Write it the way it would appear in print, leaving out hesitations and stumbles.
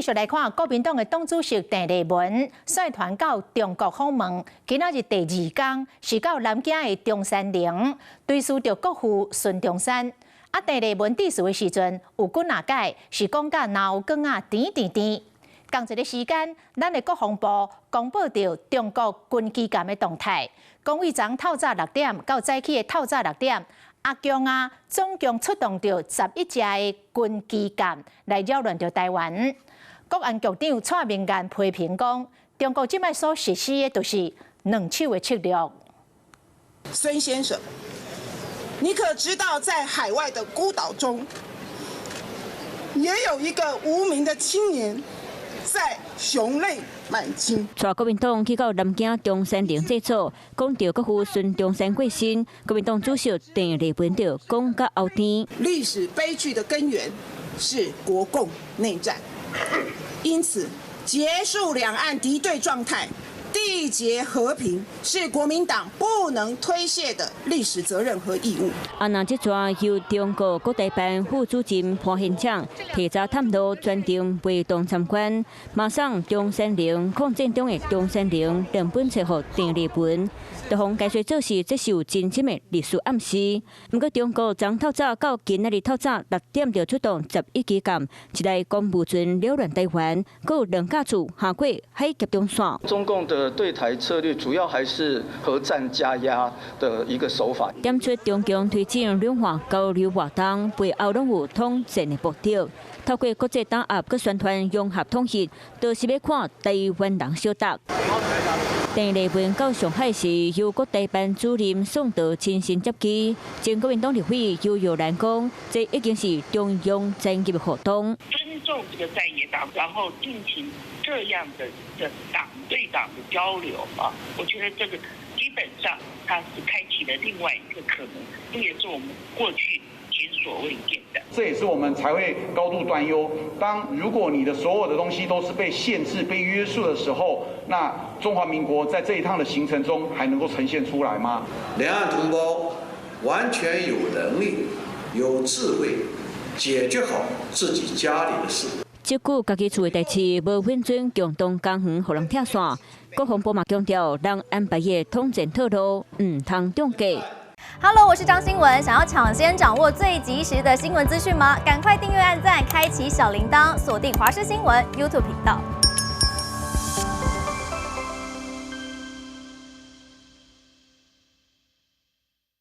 繼續來看國民黨的黨主席鄭麗文率團到中國訪問，今仔日第二工是到南京的中山陵追思著國父孫中山。啊，鄭麗文致辭的時陣有幾若擺是講甲流眼仔甜甜甜。仝一个時間，咱的國防部公布著中國軍機艦的動態，講對昨透早6點到早起的透早六點，阿共啊，總共出動著11隻的軍機艦來擾亂著台灣。國安局長蔡明彥批評講，中國這擺所實施的就是兩手的策略。孫先生，你可知道在海外的孤島中，也有一個無名的青年在雄淚滿襟。帶國民黨去到南京中山陵祭祖，講著國父孫中山過身，國民黨主席鄭麗文就講甲後天。歷史悲劇的根源是國共內戰，因此結束兩岸敵對狀態、締結和平，是國民黨不能推卸的歷史責任和義務。啊，那這逝由中國國台辦副主任潘憲長提早探路，專程陪同參觀，馬上中山陵抗戰中的中山陵兩本冊予鄭麗文，就予解說做是這是有真深的歷史暗示。毋過中國昨透早到今仔日透早6點就出動11機艦，一台公務船擾亂台灣，閣有兩架次橫過海峽中線。中共的對台策略主要還是核戰加壓的一個手法。點出中共推進兩岸交流活動背後攏有統戰的目的，透過國際打壓佮宣傳融合統一，都是欲看台灣人相答。鄭麗文到上海時，由國台辦主任宋濤親身接機。前國民黨立委游玉蘭講，這已經是中央層級的活動。尊重這個在野黨，然後進行這樣的黨對黨的交流啊，我覺得這個基本上它是開啟了另外一個可能，這也是我們過去前所未見的。這也是我們才會高度擔憂。當如果你的所有的東西都是被限制、被約束的時候，那中華民國在這一趟的行程中還能夠呈現出來嗎？兩岸同胞完全有能力、有智慧解決好自己家裡的事。這久家己厝的代誌無允准共同公園予人拆線，國防部嘛強調，人安排的統戰套路毋通中計。 Hello，我是張新文，想要搶先掌握最及時的新聞資訊嗎？趕快訂閱、按讚、開啟小鈴鐺，鎖定華視新聞 YouTube 頻道。